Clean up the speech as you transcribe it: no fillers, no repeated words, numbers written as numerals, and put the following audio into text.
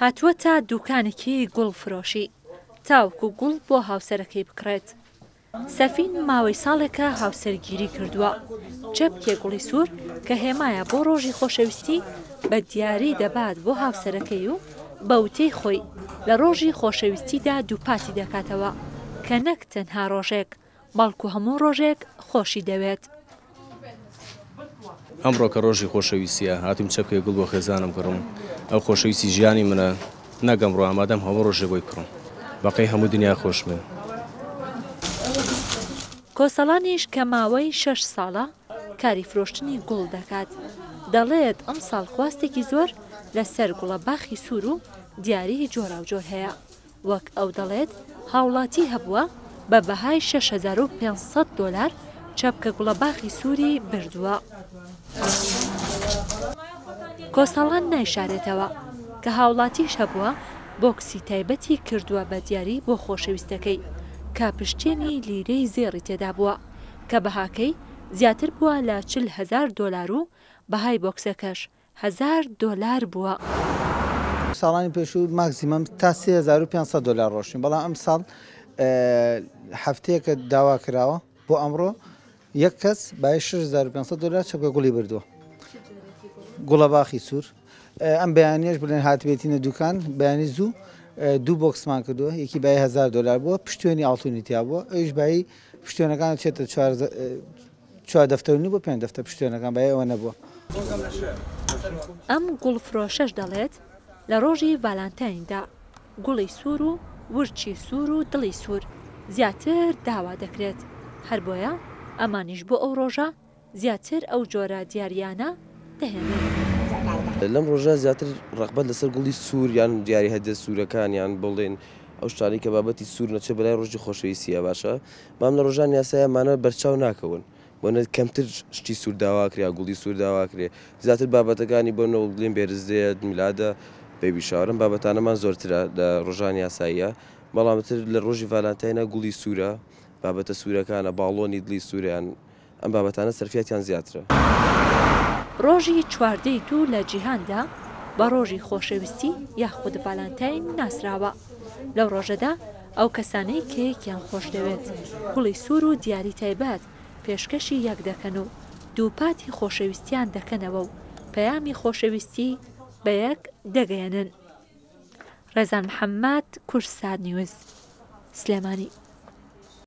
هاتووەتە دوکانێکی گوڵ فرۆشی تاوەکو گوڵ بۆ هاوسەرەکەی بکڕێت. سەفین ماوەی ساڵێکە هاوسەرگیری کردووە، چەپکێ گوڵی سوور کە هێمایە بۆ ڕۆژی خۆشەویستی بە دیاری دەبات بۆ هاوسەرەکەی و بە وتەی خۆی لە ڕۆژی خۆشەویستیدا دووپاتی دەکاتەوە کە نەک تەنها ڕۆژێک بەڵکو هەموو ڕۆژێک خۆشی دەوێت. ئەمڕۆ کە ڕۆژی خۆشەویستیە هاتووم چەپکێ گوڵ بۆ خێزانم کڕم، ئەو خۆشەویستی ژیانی منە، نەک ئەمڕۆ ئامادەم هەموو ڕۆژێک بۆی بکڕم، بەقەی هەموو دنیا خۆش بێ. کۆسەڵانیش کە ماوەی شەش ساڵە کاری فرۆشتنی گوڵ دەکات، دەڵێت ئەمساڵ خواستێکی زۆر لەسەر گوڵەباخی سوور و دیاری جۆراوجۆر هەیە. وەک ئەو دەڵێت، هاوڵاتی هەبووە بە بەهای 6500 دۆلار چەپکە گوڵەباخی سووری بردووە. کۆسەڵان نایشارێتەوە کە هاوڵاتیش هەبووە بۆکسی تایبەتی کردووە بە دیاری بۆ خۆشەویستەکەی کە پشتێنی لیرەی زێڕی تێدابووە کە بەهاکەی زیاتر بووە لە 40 هەزار دۆلار و بەهای بۆکسەکەش هەزار دۆلار بووە. ساڵانی پێشوو ماکسیمەم تا 3500 دۆلار ڕۆشتین، بەڵام ئەمساڵ هەفتەیەکە داوا کراوە بۆ ئەمڕۆ یەک کەس بای 6500 دۆلار چەپکە گوڵی بردووە، گوڵەباخی سوور. ئەم بەیانیەش بڵێن هاتبێتینە دوکان بەیانی زوو دوو بۆکسمان کردووە، یەکی بای 1000 دۆلار بووە، پشتێنی ئاڵتونی تیا بووە، ئەویش بای پشتێنەکان چێتە چوار چوار دەفتەر و نیو بۆ پێنج دەفتەر پشتێنەکان بای ئەوە نەبووە. ئەم گوڵفرۆشەش دەڵێت، لە ڕۆژی ڤالانتایندا گوڵی سوور و ورچی سوور و دڵی سوور زیاتر داوا دەکرێت، هەر بۆیە ئەمانیش بۆ ئەو ڕۆژە زیاتر ئەو جۆرە دیارییانە دەهێنن. لەم ڕۆژە زیاتر ڕەغبەت لەسەر گوڵی سوور یان دیاری هەدیە سوورەکان یان بڵێن ئەو شتانەی کە بابەتی سوور نەچێت بەلای ڕۆژی خۆشەویستیە باشە بەڵام لە ڕۆژانی یاسای ئەمانە بەرچاو ناکەون بۆ نە کەمتر شتی سوور داواکرێ یا گوڵی سوور داواکرێ زیاتر بابەتەکانی بۆ نە بڵێن بێرزدێت میلادە بەیبی شاوەر ئەم بابەتانەمان زۆرترە لە ڕۆژانی یاساییە بەڵام تر لە ڕۆژی ڤالانتاینە گوڵی سوورە بابەتە سوورەکانە باڵۆنی دڵی سووریان ئەم بابەتانە سەرفیاتیان زیاترە. ڕۆژی 14 ی دوو لە جیهاندا بە ڕۆژی خۆشەویستی یاخود ڤالانتاین ناسراوە، لەو ڕۆژەدا ئەو کەسانەی کە یەکیان خۆشدەوێت گوڵی سوور و دیاری تایبەت پێشکەشی یەک دەکەن و دووپاتی خۆشەویستیان دەکەنەوە و پەیامی خۆشەویستی بە یەک دەگەیەنن. ڕێزان محەممەد، کوردسات نیوز، سلێمانی.